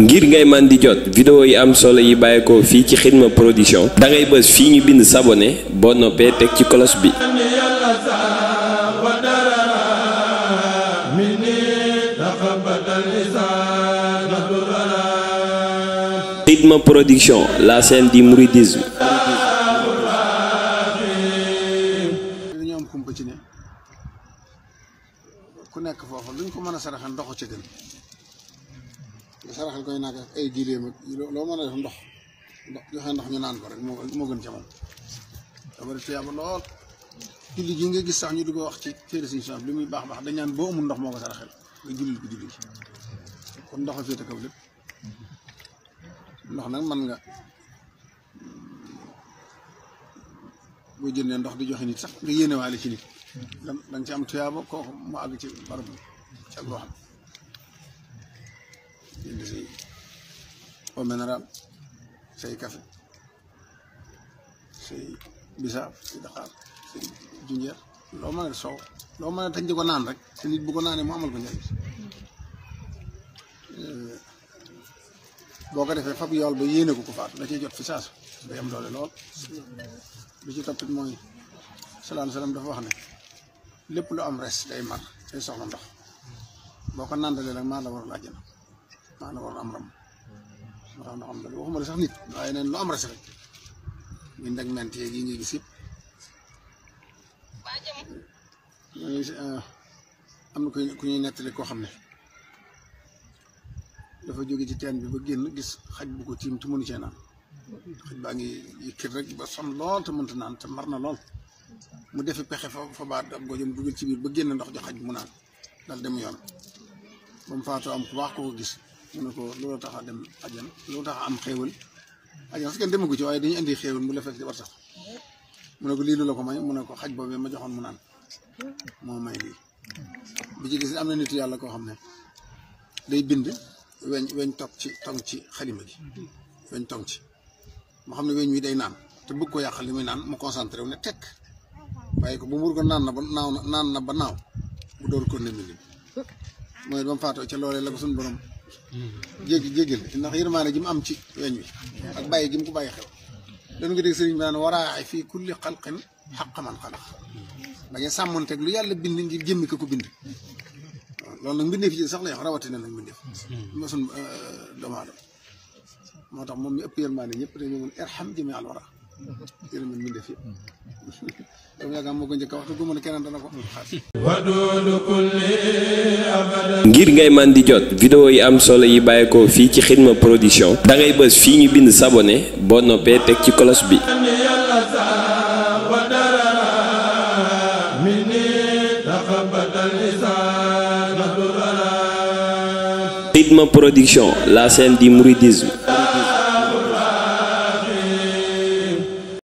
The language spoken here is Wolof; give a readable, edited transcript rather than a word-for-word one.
ngir ngay man di jot vidéo yi am solo yi bàyyeekoo fii ci Xidma Production da ngay bës fii ñu bind s'abonner boo noppee teg ci cloche bi. Xidma Production, la chaîne du mouridisme. dañoo am kumpa ci ne ku nekk foofu luñ ko mën a saraxal ndoxu ci gën nga saraxal koy nag ay gileem ak loo mën a def ndox joxe ndox ñu naan ko rek moo gën ca moom da bari tuyaaba lool. julli gi nga gis sax ñu di ko wax ci téere Sëriñ Suhaybu li muy baax baax dañ naan boo amul ndox moo ko saraxal nga jullil ko julli kon ndox a féete kaw lépp. ndox nag mën nga boo jëndee ndox di joxe nit sax nga yéenewaale ci nit da nga ci am tuyaaba kooku mu àgg ci barab bi ci ak loo xam jënd say eau minérale say café say bisaab say daxaar say junjeer loo mën a soow loo mën a tañ di ko naan rek te nit bu ko naanee mu amal ko njariñ boo ko defee fab yool ba yéene ko faatu da cee jot fi saasu day am doole lool. bi ci toppit mooy sallallahu alayhi wasallam dafa wax ne lépp lu am res day mar day soxla ndox boo ko nandalee nag maa la war a laajana maa la war a am ram ndax ndox am la waxuma la sax nit waaye neen lu am res rek ñu ndeg ment yeeg yi ngay gis yëpp am na ku ñuy nettali koo xam ne dafa jóge ci teen bi ba génn gis xaj bu ko tiim te mënu cee naan xaj baa ngi yëkkit rek ba sonn lool te mënta naan te mar na lool mu defi pexe fa baat ab gojom dugal ci biir ba génn ndox jox xaj mu naan dal dem yoon ba mu faatoo am ku baax ko gis mu ne ko loolu tax a dem ajan loolu tax a am xéewal ajan parce que demagu ci waaye dañu indi xéewal mu la fekk ci war sax mu ne ko lii lu la ko may mu ne ko xaj boobee ma joxoon mu naan moo may lii. bi ci gis am na nit yàlla koo xam ne day bind weñ toog ci tong ci xalima gi weñ tong ci moo xam ne weñ wi day naan te bëgg ko yàqal li muy naan mu concentré wu ne tekk waaye ko bu mu ko naan na ba naaw bu door ko ne mbind mooy ba mu faatoo ca loolee la ko suñu borom jéggal ndax yërmaane ji mu am ci weñ wi ak bàyyi gi mu ko bàyyi xew doon nga dégg sëriñ bi naan waraaxe fii kulli xalqin xaq man xalaq da ngay sàmmonteeg lu yàlla bind ngir jëmmi ko bind loolu nag mbindeef ci sax lay wax rawatina nag mbindeef ma sun doomu aadama moo tax moom mi ëpp yërmaane ñëpp dañu mun irham jami al wara yërëm mbindeef yëpp dama yaakaar moo ko njëkk a wax te du mën keneen dana ko ngir ngay man di jot vidéo yi am solo yi bàyyeekoo fii ci Xidma Production da ngay bës fii ñu bind s'abonner boo noppee teg ci cloche bi. Xidma Production, la chaîne du mouridisme.